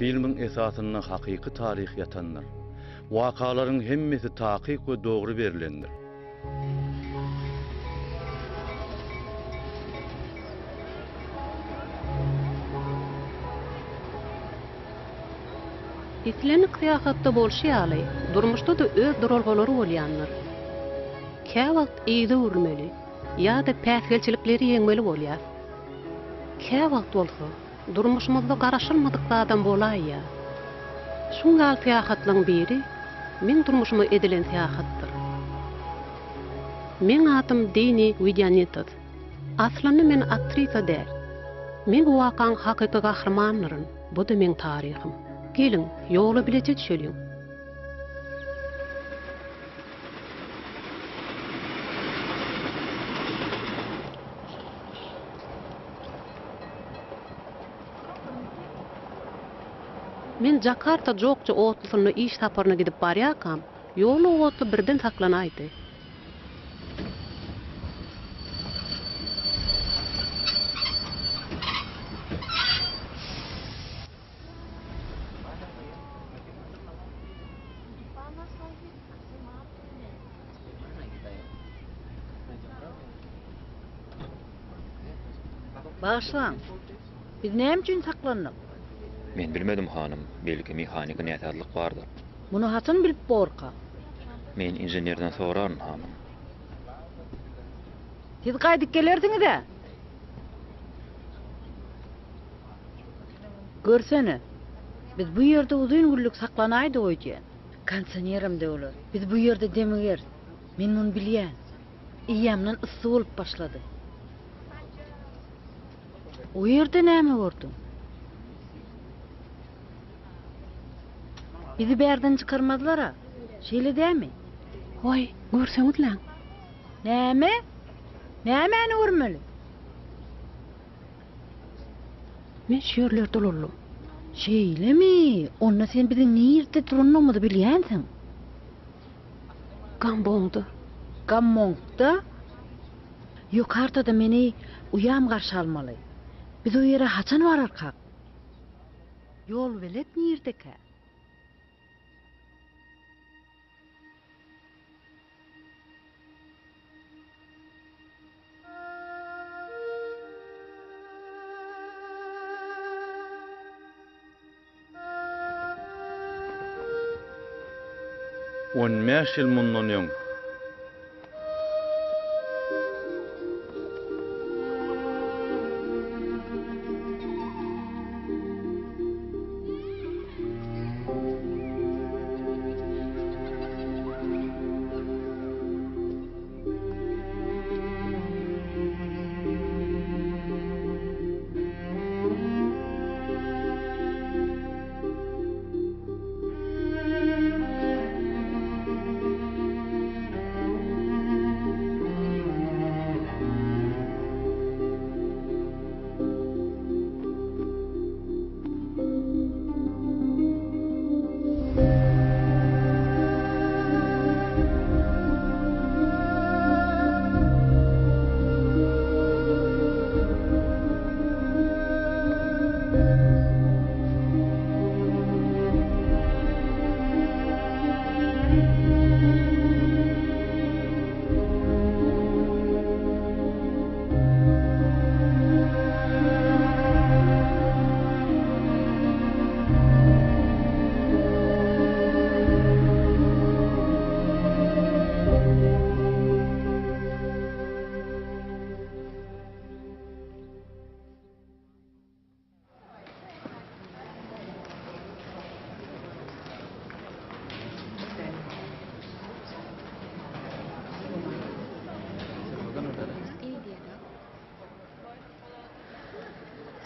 Filmiň esasynda hakyky taryh ýatandyr. Wakalaryň hemmesi takyk we dogry berlendir. Islendik syýahatda bolşy ýaly, durmuşda-da öz duralgalary bolýandyr. Käwagt yza öwrülmeli ýa-da päsgelçilikleri ýeňmeli bolýar. Käwagt bolsa, durmuşymyzda garaşylmadyk zadam bolaýýar. Şuň ýaly syýahatlaryň biri meň durmuşyma edilen syýahatdyr. Meň adym Dini Widýanitas. Aslynda men aktrisa däl. Men bu wakaň hakyky gahrymanydyryn, bu-da meň taryhym. Geliň, ýola bileje düşeliň. Men Jakarta-Jokja otlusynda iş saparyna gidip barýarkam, ýolda otly birden saklanaýdy. Bagyşlaň, biz näme üçin saklandyk? Men bilmedim, hanym, belki mehaniki näsazlyk bardyr. Muny haçan bilip borka? Men inženerden soraryn, hanym. Siz gaýdyp gelersiňiz-ä? Görsene, biz bu ýerde uzyn günlük saklanaýdyk öýdýän. Kondisionerem döwler. Biz bu ýerde demigeris. Men muny bilýän. Eýýämden yssy bolup başlady. O ýerde näme gördüň? Bizi bärden çykarmazlar-a, şeýle dämi? Waý, görseňizläň! Näme? Nämäni görmeli? Men şu ýerlerde ulaldym. Şeýlemi? Onda sen biziň nirde duranlygymyzy bilýänsiň. Gambongda. Gambongda? Ýokarda-da meni uýam garşy almaly. Biz o ýere haçan bararkak? Ýolbelet nirdekä? 15 ýyl mundan öň.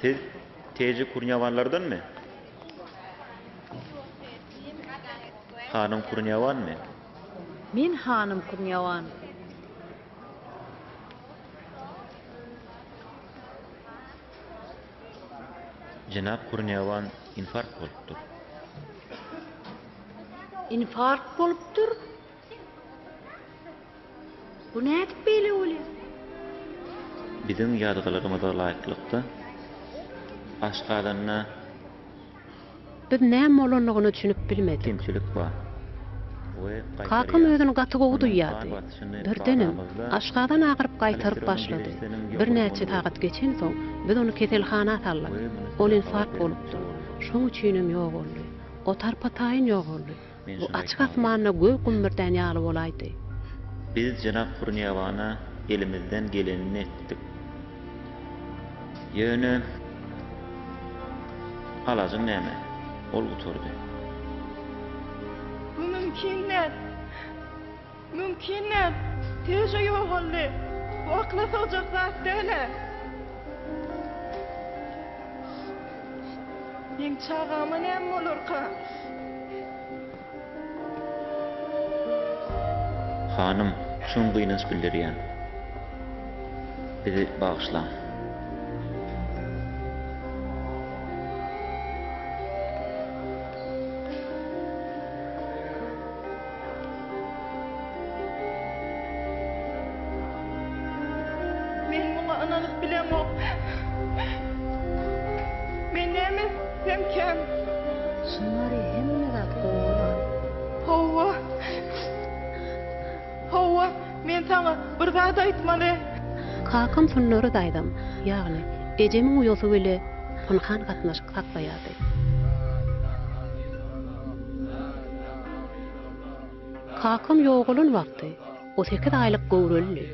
Siz Teji Kurniawanlardanmy? Hanym Kurniawanmy? Men hanym Kurniawan. Jenap Kurniawan infarkt bolupdyr. Infarkt bolupdyr? Bu nädip beýle bolýar? Biziň ýazgylarymyza laýyklykda, aşgazanda. Biz näme bolandygyna düşünip bilmedik. Kemçilik bar. We Kakam gaýtarýar. özüni gaty gowy Onuň duýýardy. gan basyşyny Birdenem, barlamyzda aşgazan agyryp gaýtaryp holesteronyň başlady. derejesiniň Birnäçe ýokarlanmagy sagat geçensoň, biz ony keselhana saldyk. we muny Ol size habar infarkt bermekçi bolupdyr. boldum. Şoň üçinem ýogaldy. O tarpa-taýyn ýogaldy. Men Bu şuny açyk aýtmaga asmanda geldim. gök gümmürdän ýaly bolaýdy. Biz jenap Kurniawana elimizden gelenini etdik. Ýöne alajyň näme? Ol gutardy. Bu mümkin däl. Mümkin däl. Teja ýogaldy. Bu akyla sygjak zat däl-ä. Meň çagama näme bolarka? Hanym, çuň gynanç bildirýän. Bizi bagyşlaň. Men muňa ynanyp bilemok. Men näme etsemkäm? Sundary hemme zat gowy bolar. Hawa. Hawa, men saňa bir zat aýtmaly. Kakam Sundary daýzam, ýagny ejemiň uýasy bile pynhan gatnaşyk saklaýardy. Kakam ýogalan wagty o sekiz aýlyk göwrelidi.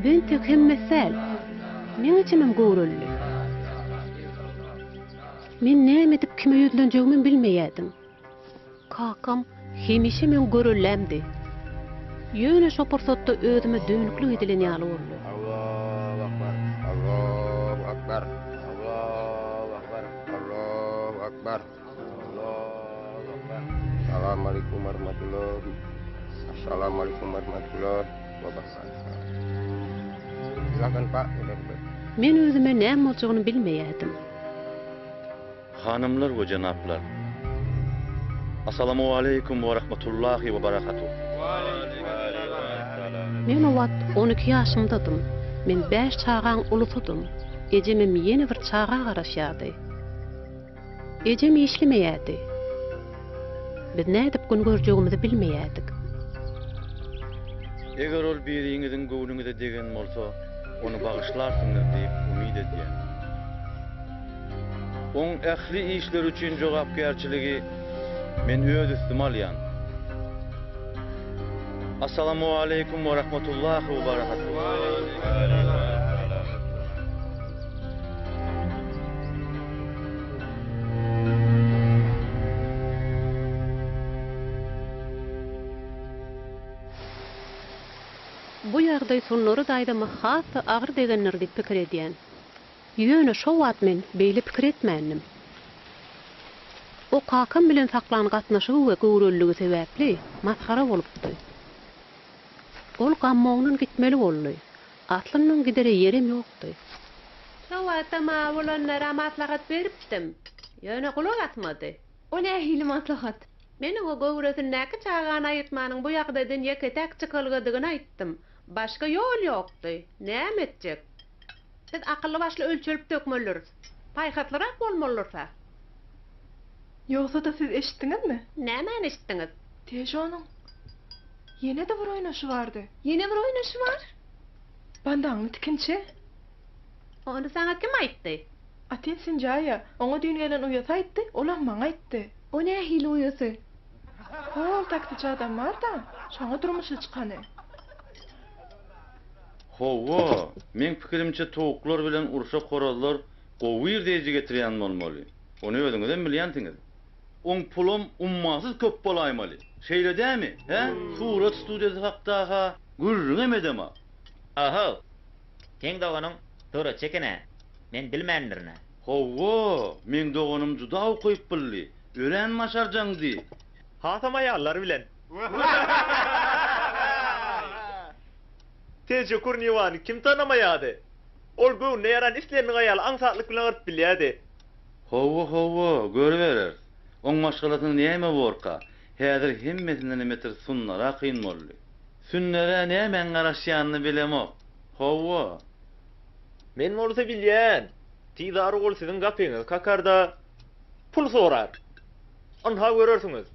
Bu entek hemmesi däl. Meň ejemem göwrelidi. Men näme edip kime ýüzlenjegimem bilmeýärdim. Kakam hemişe meň görellämdi. Ýöne şo pursatda özüme dönüklik edilen ýaly boldy. Allahu akbar, Allahu akbar, Allahu akbar, Allahu akbar, Allahu akbar. Assalamualaikum warahmatullahi Assalamualaikum warahmatullahi wabarakatuh. Silakan Pak, udah Men özüme näme boljagyny bilmeýärdim. Hanymlar we jenaplar! Assalamualeýkum we rahmetullahi we barakatuh! Men o wagt 12 ýaşymdadym. Men bäş çagaň ulusydym. Ejemem ýene bir çaga garaşýardy. Ejem işlemeýärdi. Biz nädip gün görjegimizi bilmeýärdik. Eger ol biriňiziň göwnüňize degen bolsa, ony bagyşlarsyňyz diýip umyt edýän. Oň ähli işleri üçin jogapkärçiligi men öz üstüme alýan. Assalamualeýkum we rahmetullahi we barakatuh. Bu ýagdaý Sunnary daýzama has-da agyr degendir diýip pikir edýän. Ýöne şo wagt men beýle pikir etmändim. O kakam bilen saklan gatnaşygy we göwreliligi sebäpli masgara bolupdy. Ol Gammondan gitmeli boldy. Aslynda oň gidere ýerem ýokdy. Şo wagtam bolanlara maslahat beripdim. Ýöne gulak asmady. O nähili maslahat? Men oňa göwresindäki çagany aýyrtmanyň bu ýagdaýdan ýeke-täk çykalgadygyny aýtdym. Başga ýol ýokdy. Näme etjek? Biz akylly-başly ölçelip dökmelidiris. Paýhaslyrak bolmalydyrys-a. Ýogsa-da siz eşitdiňizmi? Nämäni eşitdiňiz? Težonyň ýene-de bir oýnaşy bardy. Ýene bir oýnaşy bar? Bandaňly tikinçi. Ony saňa kim aýtdy? Atin Sinjaýa, oňa düýn gelen uýasy aýtdy, olam maňa aýtdy. O nähili uýasy? Hol taksiçi adam bar-da, şoňa durmuşa çykany. Hawa, meň pikirimçe towuklar bilen urşak horazlar gowy girdeýji getirýän bolmaly. Ony özüňizem bilýänsiňiz. Oň pulam ummasyz köp bolaýmaly. Şeýle dämi, hä? Surat studiýasy hakda-ha gürrüňem edemok. Ohow! Seň doganyň suratçy eken-ä. Men bilmändirin-ä. Hawa, meň doganym juda ukyplydy, örän başarjaňdy. Hasam aýallar bilen. Teje Kurniwany kim tanamaýardy? Ol göwnüne ýaran islendik aýaly aňsatlyk bilen gyryp bilýärdi. Hawa, hawa, görübereris. Oň maşgalasyna näme borka? Häzir hemmesindenem beter Sundara kyn boldy. Sundara nämäň garaşýanyny bilemok. Hawa. Men bolsa bilýän, tizara ol siziň gapyňyzy kakar-da, pul sorar. Ynha görersiňiz.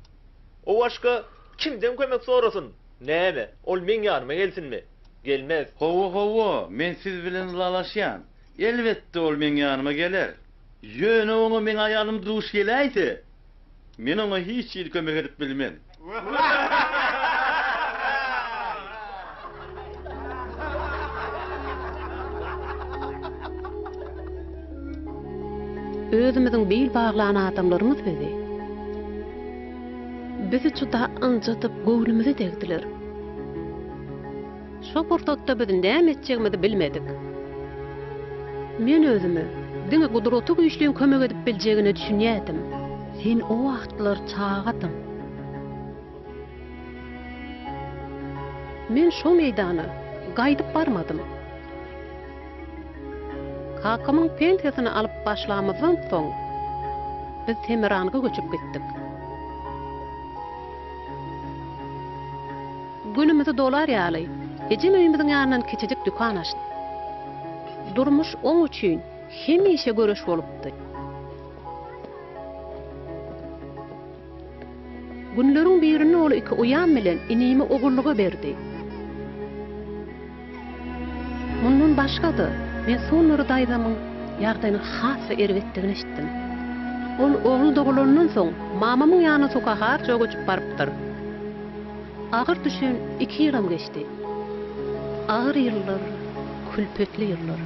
O başga kimden kömek sorasyn? Näme, ol meň ýanyma gelsinmi? Gelmez. Hawa, hawa, men siz bilen ylalaşýan. Elbetde, ol meň ýanyma geler. Ýöne oňa meň aýalym duş geläýse, men oňa hiç hili kömek edip bilmen. Özümiziň bil baglan adamlarymyz bizi. Bizi juda ynjadyp, göwnümize degdiler. Şo pursatda biz näme etjegimizi bilmedik. Men özüme diňe Gudraty Güýçliň kömek edip biljegine düşünýärdim. Sen o wagtlar çagadyň. Men şo meýdana gaýdyp barmadym. Kakamyň pensiýasyny alyp başlamyzdan soň, biz Semeranga göçüp gitdik. Günümizi dolar ýaly, ejem öýümiziň ýanyndan kiçijik dükan açdy. Durmuş oň üçin hemişe göreş bolupdy. Günleriň birinde ol iki uýam bilen inimi ogullyga berdi. Mundan başga-da, men Sonnury daýzamyň ýagdaýynyň has-da erbetdigini eşitdim. Ol ogly dogulandan soň, mamamyň ýanyna Sukaharja göçüp barypdyr. Agyr düşen iki ýylam geçdi. Agyr ýyllar, külpetli ýyllar.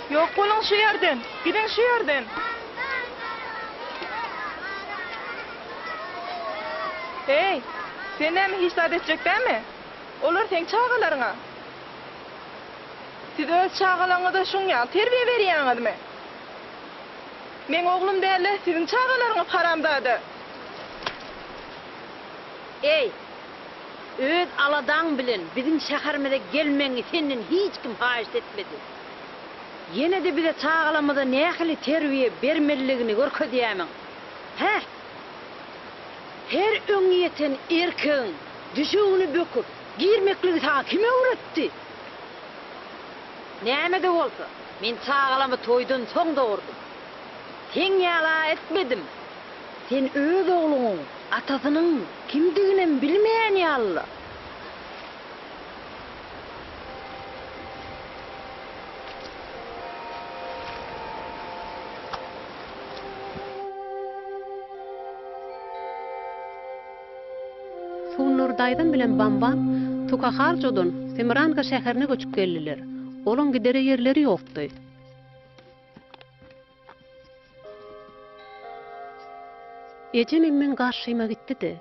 Ýok boluň şu ýerden! Gidiň şu ýerden! Heý, sen näme hiç zat etjek dälmi? Olar seň çagalaryň-a. Siz öz çagalaryňyza şuň ýaly terbiýe berýäňizmi? Meň oglum däl-de, siziň çagalaryňyz haramzada! Eý, öz aladaň bilen biziň şäherimize gelmegiňi senden hiç kim haýyşt etmedi. Ýene-de bize çagalarymyza nähili terbiýe bermelidigini görkezýärmiň? Hä? Her öňýeten erkegiň düşegini böküp girmekligi saňa kim öwretdi? Näme-de bolsa, men çagalamy toýdan soň dogurdym. Seň ýaly-a etmedim. Sen öz ogluňyň atasynyň kimdiginem bilmeýän ýaly-la. Sunnur daýzam bilen Bambam Tukaharjodan Semiranga şäherine göçüp geldiler. Olaň gidere ýerleri ýokdy. Ejem hem meň garşyma gitdi-de,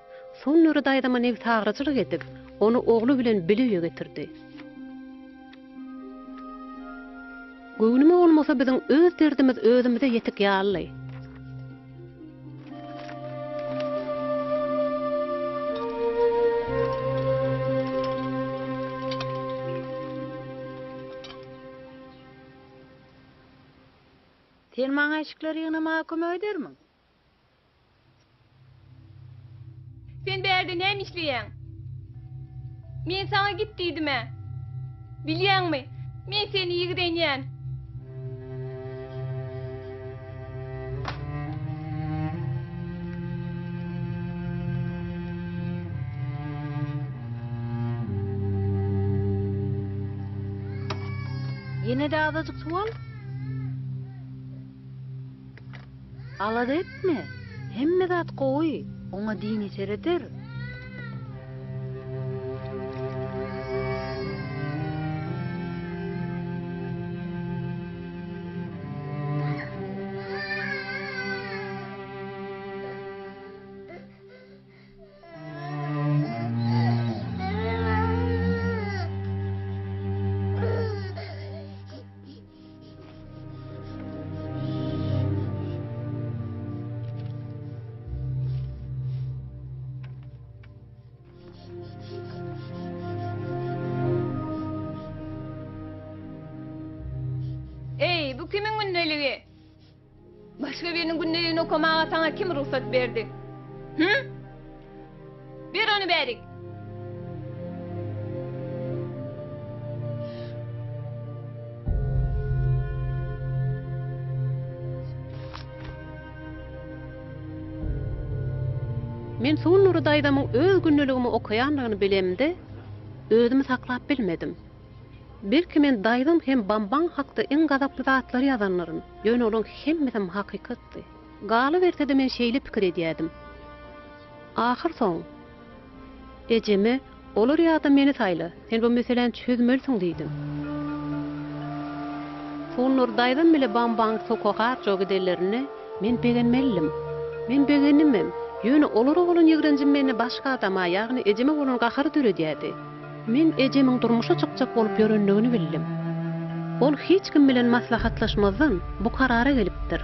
Sunnur daýzama nebsagyryjylyk edip, ony ogly bilen bile öýe getirdi. Göwnüme bolmasa biziň öz derdimiz özümize ýetik ýalydy. Sen maňa eşikleri ýygnamaga kömek edermiň? Sen bärde näme işleýäň? Men saňa git diýdim-ä. Bilýäňmi, men seni ýigrenýän. Ýene-de azajyk suw al. Alada etme, hemme zat gowy, oňa Dini sereder. Başga biriniň gündeligini okamaga saňa kim rugsat berdi? Hü? Ber ony bärik! Men Suwnury daýzamyň öz gündeligimi okaýandygyny bilemde, özümi saklap bilmedim. Belki men daýzam hem Bambaň hakda iň gazaply zatlary ýazandyryn, ýöne olaň hemmesem hakykatdy. Galyberse-de men şeýle pikir edýädim. Ahyrsoň, ejeme, Olar ýa-da meni saýla, sen bu meseläni çözmelisiň diýdim. Suwnury daýzam bile Bambaň Sokoharjo gidenlerinde men begenmelidim. Men begendimem, ýöne olara bolan ýigrenjim mende başga adama, ýagny ejeme bolan gahary döredýärdi. Men ejemiň durmuşa çykjak bolup ýörendigini bildim. Ol hiç kim bilen maslahatlaşmazdan bu karara gelipdir.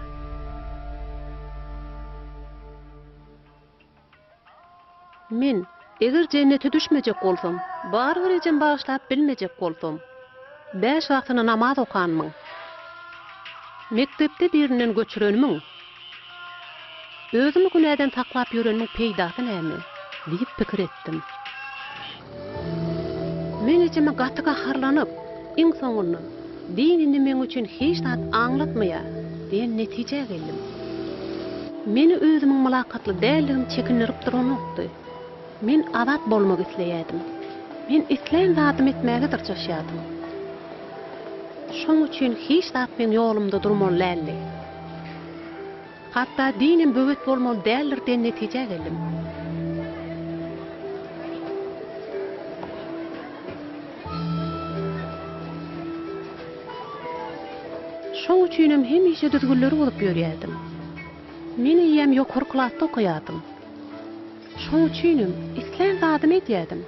Men, eger jennete düşmejek bolsam, barybir ejem bagyşlap bilmejek bolsam, bäş wagtyna namaz okanymyň, mekdepde birinden göçürenimiň, özümi günäden saklap ýörenimiň peýdasy näme? diýip pikir etdim. Men ejeme gaty gaharlanyp, iň soňunda, Din indi meň üçin hiç zat aňlatmaýar diýen netijä geldim. Meni özümiň mylakatly däldigim çekindirip duranokdy. Men azat bolmak isleýärdim. Men islän zadymy etmäge dyrjaşýardym. Şoň üçin hiç zat meň ýolumda durmaly däldi. Hatda dinem böwet bolmaly däldir diýen netijä geldim. Şoň üçinem hemişe düzgünleri bozup ýörýärdim. Men eýýäm ýokary klasda okaýardym. Şoň üçinem islän zadymy edýärdim.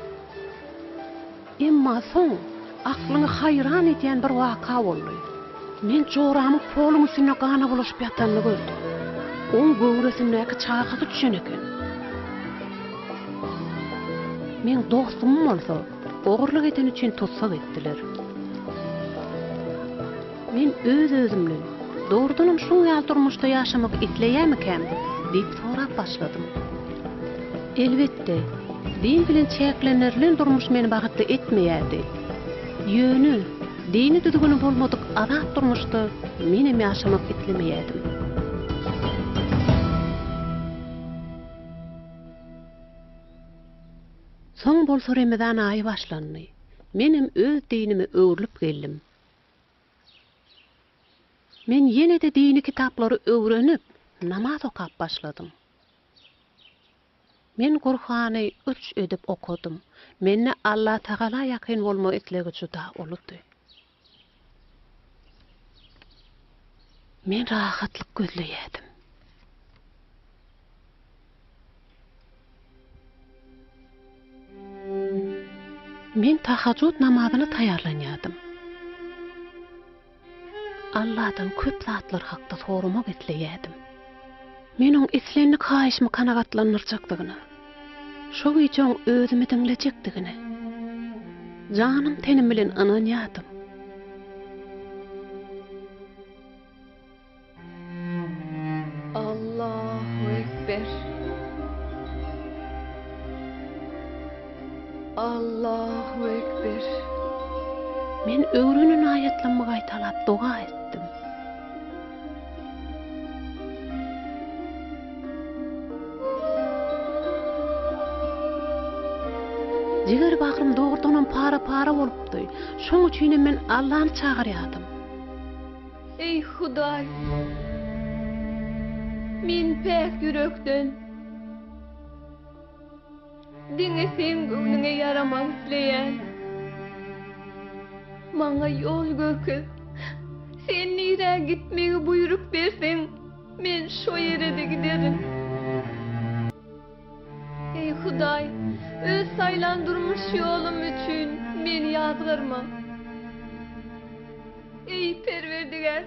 Emma soň aklyňy haýran edýän bir waka boldy. Men joramyň poluň üstünde gana bulaşyp ýatanyny gördüm. Oň göwresindäki çagasy düşen eken. Meň dostumy bolsa ogurlyk edeni üçin tussag etdiler. Men öz-özümden, Dogrudanam şuň ýaly durmuşda ýaşamak isleýärmikäm? diýip sorap başladym. Elbetde, din bilen çäklendirilen durmuş meni bagtly etmeýärdi. Ýöne, dini düzgüni bolmadyk azat durmuşda menem ýaşamak islemeýärdim. Soň bolsa Remezan aýy başlandy. Menem öz dinime öwrülip geldim. Men ýene-de dini kitaplary öwrenip, namaz okap başladym. Men Gurhany üç edip okadym. Mende Allatagala ýakyn bolma islegi juda uludy. Men rahatlyk gözleýärdim. Men tahajjud namazyna taýýarlanýardym. Alladan köp zatlar hakda soramak isleýärdim. Men oň islendik haýyşymy kanagatlandyrjakdygyna, şo gije oň özümi diňlejekdigine janym-tenim bilen ynanýardym. Allahu Ekber. Allahu Ekber. Men öwrenen aýatlarymy gaýtalap doga etdim. Jiger-bagrym dogrudanam para-para bolupdy. Şoň üçinem men Allany çagyrýardym. Eý, Hudaý! Men päk ýürekden diňe Seň göwnüňe ýaramak isleýän. Maňa ýol görkez. Sen nirä gitmegi buýruk berseň, men şo ýere-de giderin. Eý, Hudaý, öz saýlan durmuş ýolum üçin meni ýazgarma. Eý, Perwerdigär,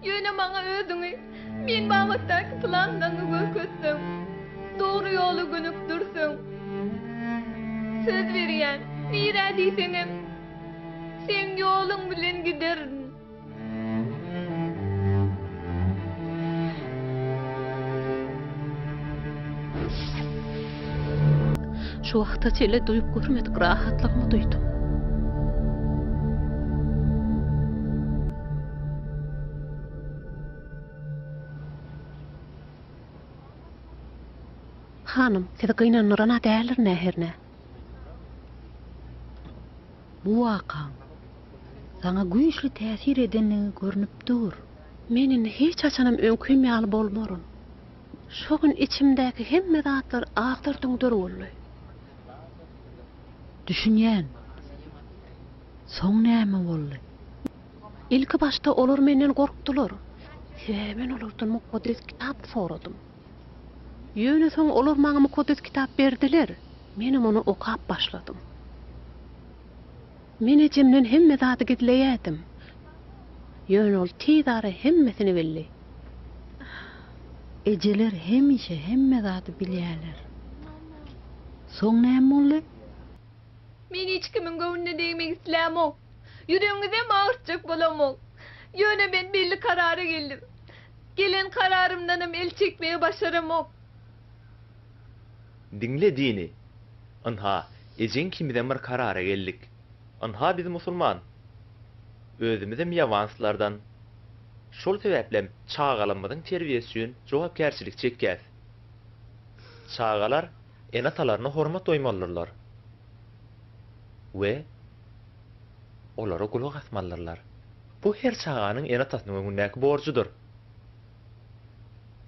ýöne maňa Özüňi men babatdaky planlaryňy görkezseň, dogry ýola gönükdirseň. Söz berýän, nirä diýseňem, Seň ýoluň bilen giderin. Şu wagta çenli duýup görmedik rahatlygymy duýdum. Hanym, sizi gynandyran-a däldirin-ä hernä? Bu wakaň saňa güýçli täsir edendigi görnüp dur. Men indi hiç haçanam öňkim ýaly bolmaryn. Şo gün içimdäki hemme zatlar agdar-düňder boldy. Düşünýän. Soň näme boldy? Ilki başda olar menden gorkdular. Sebäbi men olardan Mukaddes Kitap soradym. Ýöne soň olar maňa Mukaddes Kitap berdiler, menem ony okap başladym. Men ejemden hemme zady gizleýärdim. Ýöne ol tiz ara hemmesini bildi. Ejeler hemişe hemme zady bilýärler. Soň näme boldy? Men hiç kimiň göwnüne degmek islämok. Ýüregiňizem agyrtjak bolamok. Ýöne men belli karara geldim. Gelen kararymdanam el çekmegi başaramok. Diňle Dini. Ynha, ejeň ikimizem bir karara geldik. Ynha biz musulman. Özümizem ýawanslardan. Şol sebäplem çagalarymyzyň terbiýesi üçin jogapkärçilik çekýäs. Çagalar ene-atalaryna hormat goýmalydyrlar we olara gulak asmalydyrlar. Bu her çaganyň ene-atasynyň öňündäki borjudyr.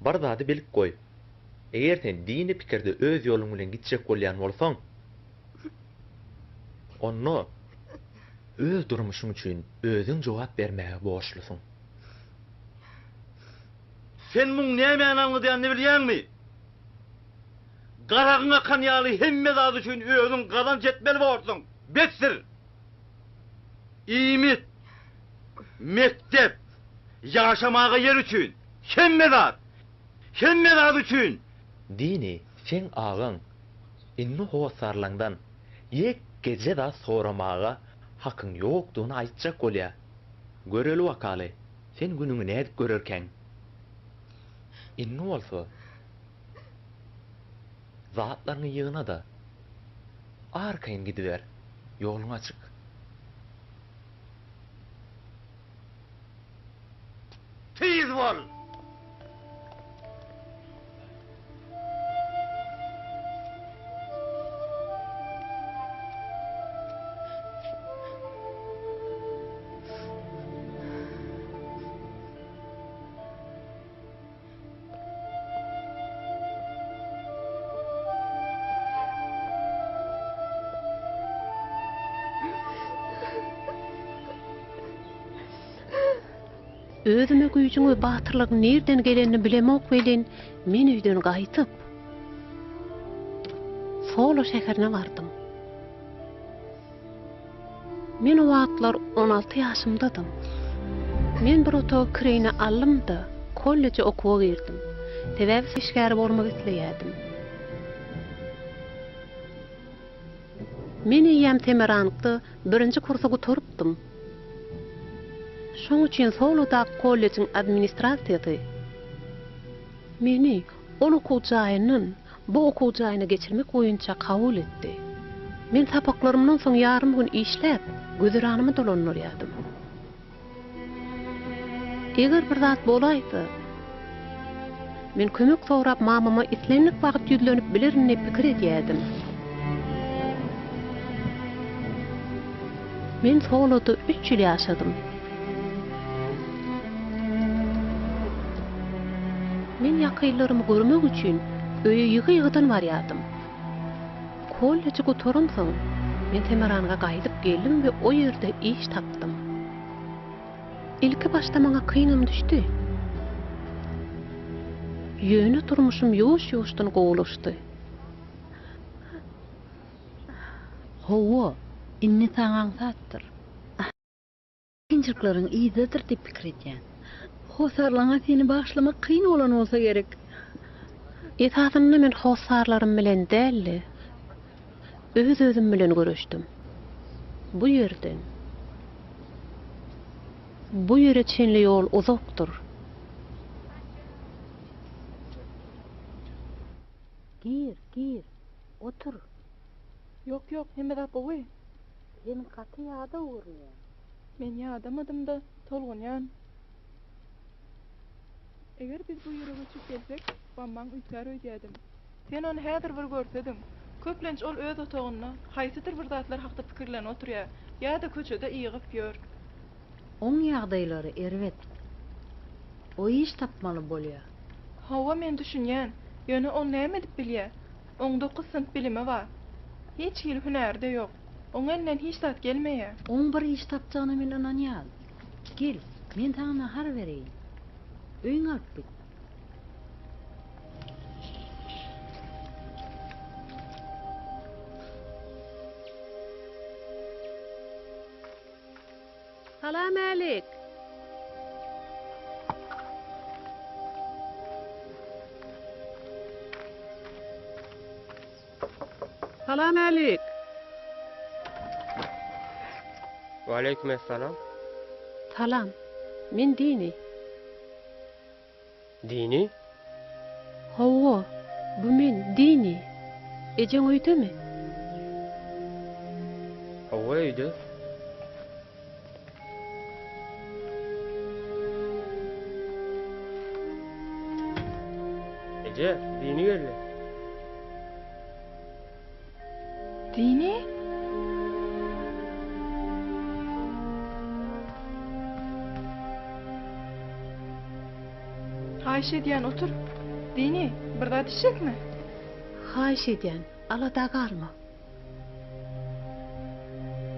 Bir zady bilip goý, eger sen dini pikirde öz ýoluň bilen gitjek bolýan bolsaň, onda öz durmuşyň üçin özüň jogap bermäge borçlusyň. Sen muň nämäni aňladýanyny bilýäňmi? Garagyň akan ýaly hemme zat üçin özüň gazanç etmeli borsuň. Besdir! Iýmit, mekdep, ýaşamaga ýer üçin, hemme zat! Hemme zat üçin! Dini, seň agaň indi hossarlaňdan ýekeje zat soramaga hakyň ýokdugyny aýtjak bolýa. Göreli wakaly, sen günüňi nädip görerkäň? Indi bolsa zatlaryňy ýygna-da, arkaýyn gidiber, ýoluň açyk. Tiz bol! Özüme güýjüň we batyrlygyň nirden gelenini bilemok welin, men öýden gaýdyp, Solo şäherine bardym. Men o wagtlar 16 ýaşymdadym. Men bir otagy kireýine aldym-da, kolleje okuwa girdim. Sebäbi işgär bolmak isleýärdim. Men eýýäm Semerangda birinji kursy gutarypdym. Şoň üçin Solodaky kollejiň administrasiýasy meni ol okuw jaýyndan bu okuw jaýyna geçirmek boýunça kabul etdi. Men sapaklarymdan soň ýarym gün işläp, güzeranymy dolandyrýardym. Eger bir zat bolaýsa, men kömek sorap mamama islendik wagt ýüzlenip bilerin diýip pikir edýärdim. Men Soloda üç ýyl ýaşadym. Men ýakynlarymy görmek üçin öýe ýygy-ýygydan barýardym. Kolleji gutaramsoň, men Semaranga gaýdyp geldim we o ýerde iş tapdym. Ilki başda maňa kynam düşdi. Ýöne durmuşym ýuwaş-ýuwaşdan gowulaşdy. Hawa, indi saňa aňsatdyr. Kynçylyklaryň yzdadyr diýip pikir edýän. Hossarlaryňa seni bagyşlamak kyn bolan bolsa gerek. Esasynda men hossarlarym bilen däl-de, öz-özüm bilen göreşdim. Bu ýerden bu ýere çenli ýol uzakdyr. Gir, gir, otur. Ýok, ýok, hemme zat gowy. Sen gaty ýadaw görünýäň. Men ýadamadym-da, tolgunýan. Eger biz bu ýere göçüp gelsek, Bambaň üýtgär öýdýädim. Sen ony häzir bir görsediň. Köplenç ol öz otagynda haýsydyr bir zatlar hakda pikirlenip oturýar ýa-da köçede ygyp ýör. Oň ýagdaýlary erbet. O iş tapmaly bolýa. Hawa, men düşünýän. Ýöne ol näme edip bilýä? Oň dokuz synp bilimi bar. Hiç hili hünäri-de ýok. Oň elinden hiç zat gelmeýä. Oň bir iş tapjagyna men ynanýan. Gel, men saňa nahar bereýin. Öýüňe alyp git. Salam-älik! Salam-älik! Waleýkim essalam. Salam. Men Dini. Dini? Hawa, bu men, Dini. Ejeň öýdemi? Hawa, öýde. Eje, Dini geldi. Dini? Haýyş edýän, otur. Dini, bir zat içjekmi? Haýyş edýän, alada galma.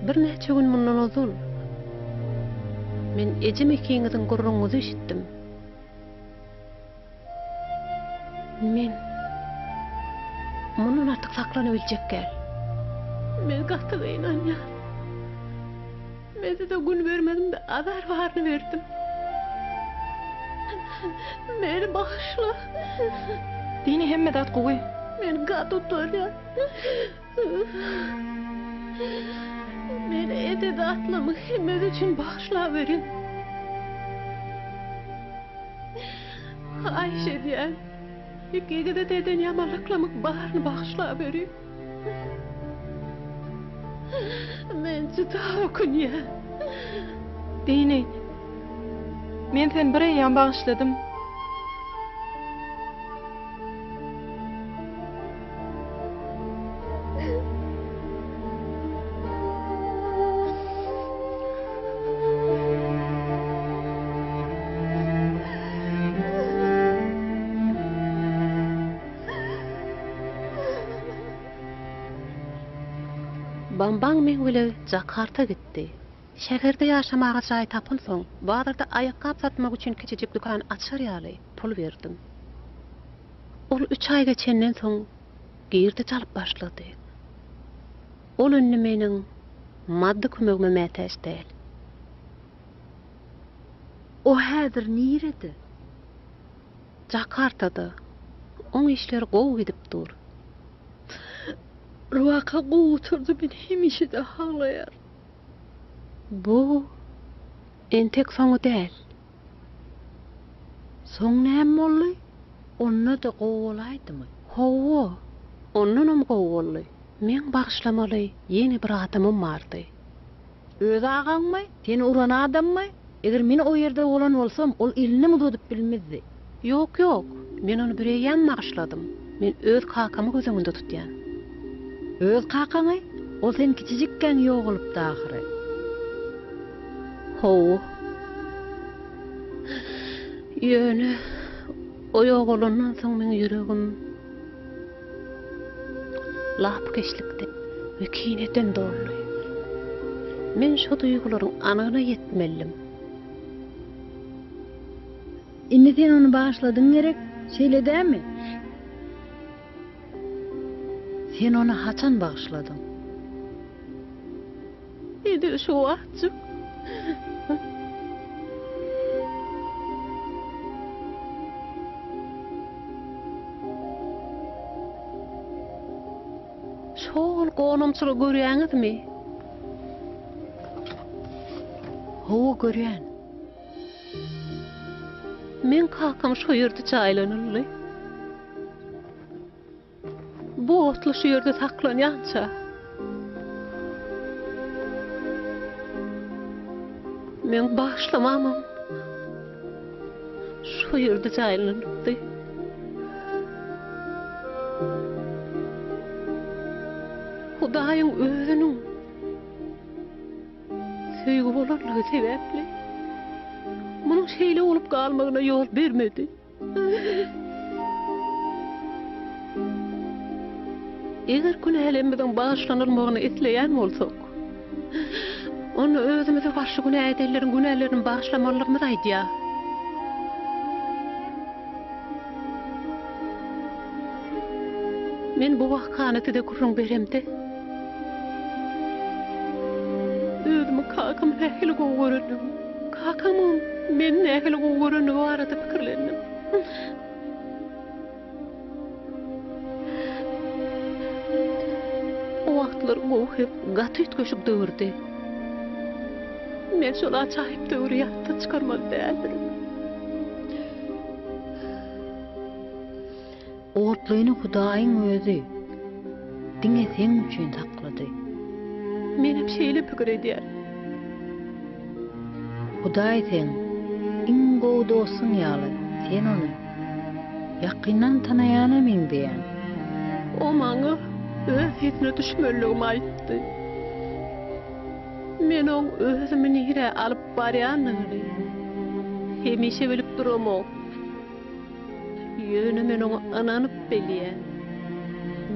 Birnäçe gün mundan ozal, men ejem ikiňiziň gürrüňiňizi eşitdim. Men mundan artyk saklanabiljek däl. Men gaty gynanýan. Men size gün bermedim-de, azar baryny berdim. Meni bagyşla. Dini hemme zat gowy. Men gaty utanýan. Meni eden zatlarymyň hemmesi üçin bagyşlaweriň. Haýyş edýän, ikiňize-de eden ýamanlyklarymyň baryny bagyşlaweriň. Men juda ökünýän. Dini, men seni bir eýýäm bagyşladym. Bambang meň bile Jakarta gitdi. Şäherde ýaşamaga jaý tapynsoň, bazarda aýakgap satmak üçin kiçijik dükan açar ýaly pul berdim. Ol üç aý geçenden soň girdeji alyp başlady. Ol indi meniň maddy kömegime mätäç däl. O häzir nirede? Jakartada. Oň işleri gowy gidip dur. Bir waka gowy gutardy men hemişe-de haglaýaryn. Bu entek soňy däl. Soň näme boldy? Onda-da gowy bolaýdymy? Hawa, ondanam gowy boldy. Meň bagyşlamaly ýene bir adamym bardy. Öz agaňmy? Seni uran adammy? Eger men o ýerde bolan bolsam, ol elinem uzadyp bilmezdi. Ýok, ýok, men ony bireýýäm bagyşladym. Men öz kakamy göz öňünde tutýan. Öz kakaňy? Ol sen kiçijikkäň ýogalypdy ahyry. Hawa. Ýöne o ýogalandan soň meň ýüregim lapykeçlikden we kineden doldy. Men şo duýgularyň anygyna ýetmelidim. Indi sen ony bagyşladyň gerek, şeýle dälmi? Sen ony haçan bagyşladyň? Edil şu wagtjyk. Şo-ol gonamçylygy görýäňizmi? Hawa, görýän. Meň kakam şo ýerde jaýlanyldy. Bu otly şu ýerde saklanýança. Meň bagyşlamamam şu ýerde jaýlanypdy. Hudaýyň özüniň söýgi bolanlygy sebäpli, munuň şeýle bolup galmagyna ýol bermedi. Eger günälerimiziň bagyşlanylmagyny isleýän bolsak, onda özümize garşy günä edenleriň günälerini bagyşlamalydygymyzy aýdýar. Men bu wakany size gürrüň beremde, özümiň kakamy nähili gowy görendigimi, kakamyň meni nähili gowy görendigi barada pikirlendim. O wagtlar gowy hem gaty üýtgeşik döwürdi. Men şol ajaýyp döwri ýatdan çykarmaly däldirin. Otlyny Hudaýyň özi diňe seň üçin saklady. Menem şeýle pikir edýän. Hudaý seň iň gowy dostuň ýaly, sen ony ýakyndan tanaýana meňzeýäň. O maňa öz ýüzüne düşmelidigimi aýtdy. Men oň özümi nirä alyp barýanyny hemişe bilip duramok. Ýöne men oňa ynanyp bilýän.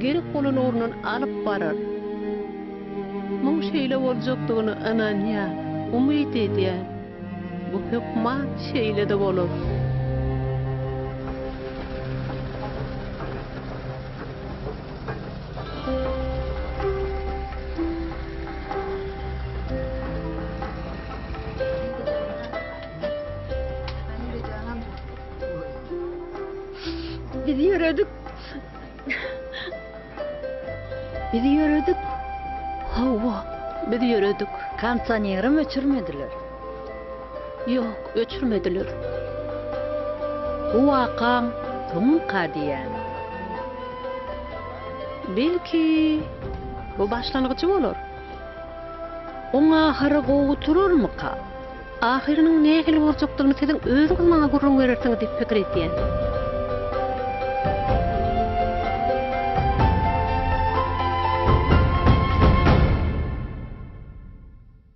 Gerek bolan ugrundan alyp barar. Muň şeýle boljakdygyna ynanýan, umyt edýän. Bu hökman şeýle-de bolar. Biz ýöredik. Biz ýöredik. Hawa, biz ýöredik. Kondisionerem öçürmediler. Ýok, öçürmediler. Bu wakaň soňuka diýýän. Belki, bu başlangyjy bolar. Oň ahyry gowy gutararmyka? Ahyrynyň nähili boljakdygyny siziň özüňiz maňa gürrüň berersiňiz diýip pikir edýän.